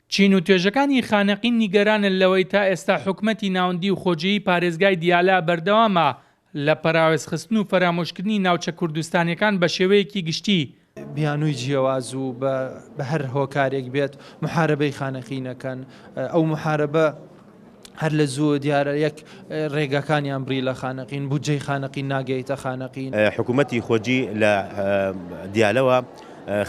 چین و توێژەکانی خانەقین نیگەرانن لەوەی تا ئێستا حکومەتی ناوەندی و خۆجێیی پارێزگای دیالە بەردەوامە لە پەراوێزخستن و فەرامۆشکردنی ناوچە کوردستانیەکان بەشێوەیەکی گشتی. بیانووی جیاواز و بە هەر هۆکارێک بێت موحارەبەی خانەقین ئەکەن، ئەو موحارەبە هەر لە زووە دیارە یەک رێگاکانیان بڕی لە خانەقین، بودجەی خانەقین ناگەیتە خانەقین. حکوومەتی خۆجی لە دیالەوە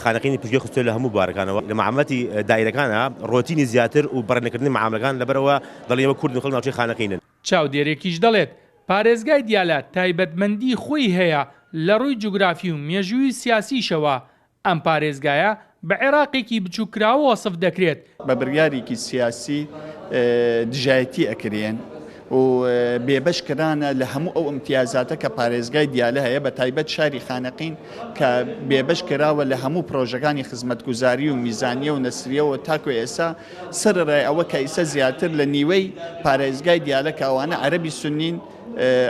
خانەقینی پشتگوێ خستووە لە هەموو بوارەکانەوە، لە مەعامەتی دائیرەکانە ڕۆتینی زیاتر و بەڕێنەکردنی مەعاملەکان، لەبەرئەوە دەڵێن ئێوە کوردن و خەڵکی ناوچەی خانەقینن. چاودێرێکیش دەڵێت، پارێزگای دیالە تایبەتمەندی خۆی هەیە لە ڕووی جوگرافی و مێژووی و سیاسیشەوە، ئەم پارێزگایە بە عێراقێکی بچووککراوە وەسف دەکرێت. بە بڕیارێکی سیاسی دژایەتی ئەکرێن و بێبەش کرانە لە هەموو ئەو ئیمتیازاتە کە پارێزگای دیالە هەیە بە تایبەت شاری خانەقین کە بێبەش کراوە لە هەموو پرۆژەکانی خزمەتگوزاری و میزانیە و نەسریەوە تاکو ئێستا سەرەڕای ئەوە کە ئیسە زیاتر لە نیوەی پارێزگای دیالە کە ئەوانە عەرەبی سونین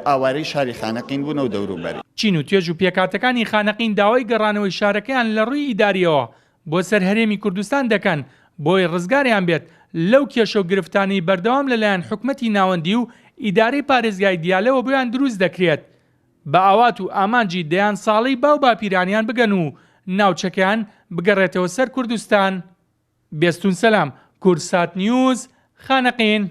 ئاوارەی شاری خانەقین بوونە و دەوروبەری. چین و توێژ و پێکهاتەکانی خانەقین داوای گەڕانەوەی شارەکەیان لە ڕووی ئیدارییەوە بۆ سەر هەرێمی کوردستان دەکەن بۆی ڕزگاریان بێت لەو کێشە و گرفتانەی بەردەوام لەلایەن حکومەتی ناوەندی و ئیدارەی پارێزگای دیالەوە بۆیان دروست دەکرێت بە ئاوات و ئامانجی دەیان ساڵەی باو باپیرانیان بگەن و ناوچەکەیان بگەڕێتەوە سەر کوردستان. بێستون سەلام، کوردسات نیوز، خانەقین.